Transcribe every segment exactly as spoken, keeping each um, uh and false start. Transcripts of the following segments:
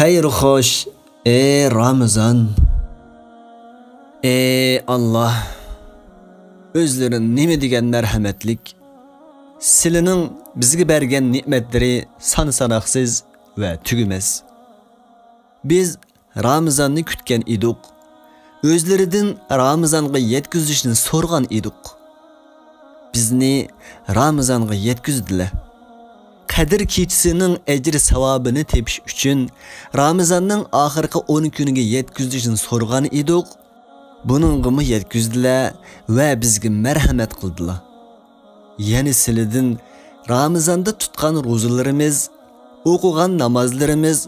خەير خوش، ئەي رامىزان! ئەي ئاللا! ئۆزلىرى نېمە دېگەن مەرھەمەتلىك! سىلىنىڭ بىزگە بەرگەن نېمەتلىرى سان-ساناقسىز ۋە تۈگىمەس. بىز رامىزاننى كۈتكەن ئىدۇق. ئۆزلىرىدىن رامىزانغا يەتكۈزۈشنى سورىغان ئىدۇق. بىزنى رامىزانغا يەتكۈزدىلە. قەدىر كېچىسىنىڭ ئەجرى-ساۋابىنى تېپىش ئۈچۈن رامىزاننىڭ ئاخىرقى ئون كۈنىگە يەتكۈزۈشنى سورىغان ئىدۇق. بۇنىڭغىمۇ يەتكۈزدىلە ۋە بىزگە مەرھەمەت قىلدىلا. يەنە سىلىدىن رامىزاندا تۇتقان روزىلىرىمىز، ئوقۇغان نامازلىرىمىز،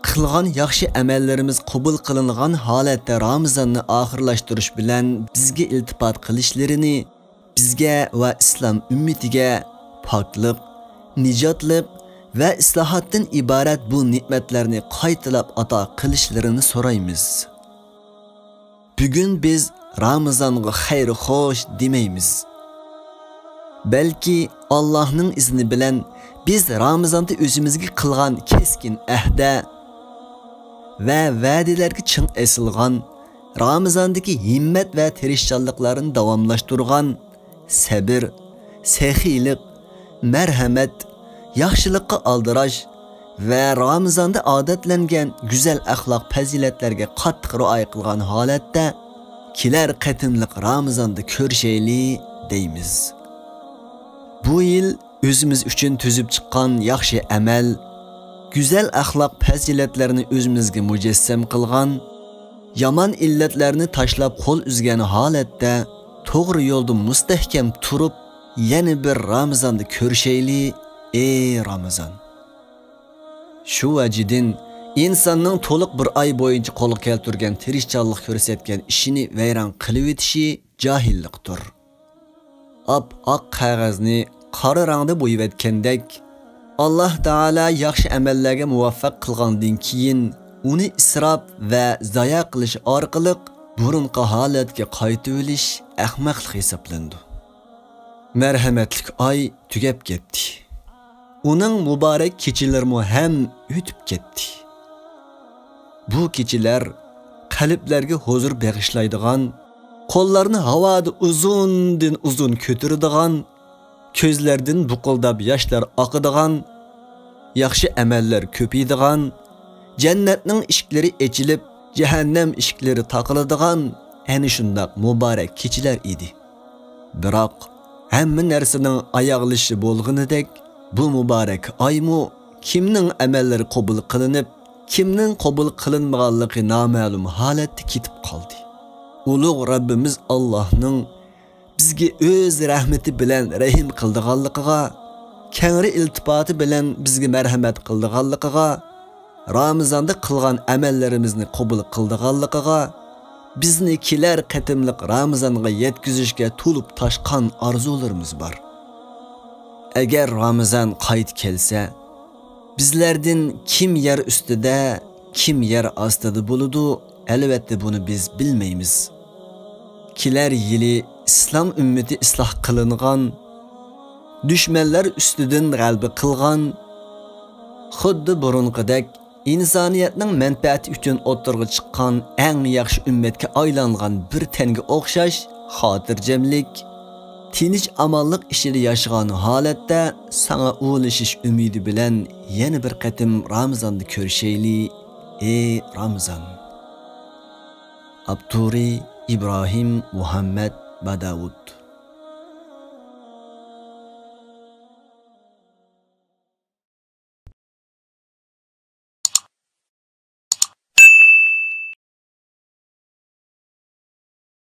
قىلغان ياخشى ئەمەللىرىمىز قوبۇل قىلىنغان ھالەتتە رامىزاننى ئاخىرلاشتۇرۇش بىلەن بىزگە ئىلتىپات قىلىشلىرىنى، بىزگە ۋە ئىسلام ئۈممىتىگە پاكلىق، نىجاتلىق ۋە ئىسلاھاتتىن ئىبارەت بۇ نېمەتلەرنى قايتىلاپ ئاتا قىلىشلىرىنى سورايمىز. بۈگۈن بىز رامىزانغا خەير خوش دېمەيمىز. بەلكى ئاللاھنىڭ ئىزنى بىلەن بىز رامىزاندا ئۆزىمىزگە قىلغان كەسكىن ئەھدە ۋە ۋەدىلەرگە چىڭ ئېسىلغان، رامىزاندىكى ھىممەت ۋە تىرىشچانلىقلارنى داۋاملاشتۇرغان، سەبىر، سېخىيلىق، مەرھەمەت، ياخشىلىققا ئالدىراش ۋە رامىزاندا ئادەتلەنگەن گۈزەل ئەخلاق پەزىلەتلەرگە قاتتىق رىئايە قىلغان ھالەتتە، كېلەر قېتىملىق رامىزاندا كۆرۈشەيلى دەيمىز. بۇ يىل ئۆزىمىز ئۈچۈن تۈزۈپ چىققان ياخشى ئەمەل، گۈزەل ئەخلاق پەزىلەتلەرنى ئۆزىمىزگە مۇجەسسەم قىلغان، يامان ئىللەتلەرنى تاشلاپ قول ئۈزگەن ھالەتتە توغرا يولدا مۇستەھكەم تۇرۇپ، يەنە بىر رامىزاندا كۆرۈشەيلى، ئەي رامىزان! شۇ ۋەجىدىن ئىنساننىڭ تولۇق بىر ئاي بويىچە قولغا كەلتۈرگەن تىرىشچانلىق كۆرسەتكەن ئىشىنى ۋەيران قىلىۋېتىشى جاھىللىقتۇر. ئاپئاق قەغەزنى قارا رەڭدە بويىۋەتكەندەك، ئاللاھ تائالا ياخشى ئەمەللەرگە مۇۋەپپەق قىلغاندىن كېيىن، ئۇنى ئىسراپ ۋە زايە قىلىش ئارقىلىق بۇرۇنقى ھالەتكە قايتىۋېلىش ئەخمەقلىق ھېسابلىنىدۇ. مەرھەمەتلىك ئاي تۈگەپ كەتتى. ئۇنىڭ مۇبارەك كېچىلىرىمۇ ھەم ئۆتۈپ كەتتى. بۇ كېچىلەر قەلبلەرگە ھۇزۇر بېغىشلايدىغان، قوللارنى ھاۋادا ئۇزۇندىن ئۇزۇن كۆتۈرىدىغان، كۆزلەردىن بۇقۇلداپ ياشلار ئاقىدىغان، ياخشى ئەمەللەر كۆپىيىدىغان، جەننەتنىڭ ئىشىكلىرى ئېچىلىپ، جەھەننەم ئىشىكلىرى تاقىلىدىغان ئەنە شۇنداق مۇبارەك كېچىلەر ئىدى. بىراق، ھەممە نەرسىنىڭ ئاياغلىشى بولغىنىدەك، بۇ مۇبارەك ئايمۇ كىمنىڭ ئەمەللىرى قوبۇل قىلىنىپ، كىمنىڭ قوبۇل قىلىنمىغانلىقى نامەلۇم ھالەتتە كېتىپ قالدى. ئۇلۇغ رەببىمىز ئاللاھنىڭ بىزگە ئۆز رەھمىتى بىلەن رەھىم قىلىدىغانلىقىغا، كەڭرى ئىلتىپاتى بىلەن بىزگە مەرھەمەت قىلىدىغانلىقىغا، رامىزاندا قىلغان ئەمەللىرىمىزنى قوبۇل قىلىدىغانلىقىغا، بىزنى كېلەر قېتىملىق رامىزانغا يەتكۈزۈشكە تولۇپ تاشقان ئارزۇلىرىمىز بار. ئەگەر رامىزان قايتا كەلسە، بىزلەردىن كىم يەر ئۈستىدە، كىم يەر ئاستىدا بولىدۇ، ئەلۋەتتە بۇنى بىز بىلمەيمىز. كېلەر يىلى ئىسلام ئۈممىتى ئىسلاھ قىلىنغان، دۈشمەنلەر ئۈستىدىن غەلىبە قىلغان، خۇددى بۇرۇنقىدەك ئىنسانىيەتنىڭ مەنپەئەتى ئۈچۈن ئوتتۇرىغا چىققان ئەڭ ياخشى ئۈممەتكە ئايلانغان بىر تەنگە ئوخشاش خاتىرجەملىك، تىنچ-ئامانلىق ئىچىدە ياشىغان ھالەتتە ساڭا ئۇلىشىش ئۈمىدى بىلەن يەنە بىر قېتىم رامىزاندا كۆرۈشەيلى، ئەي رامىزان! ئاپتورى: ئىبراھىم مۇھەممەد باداۋۇت.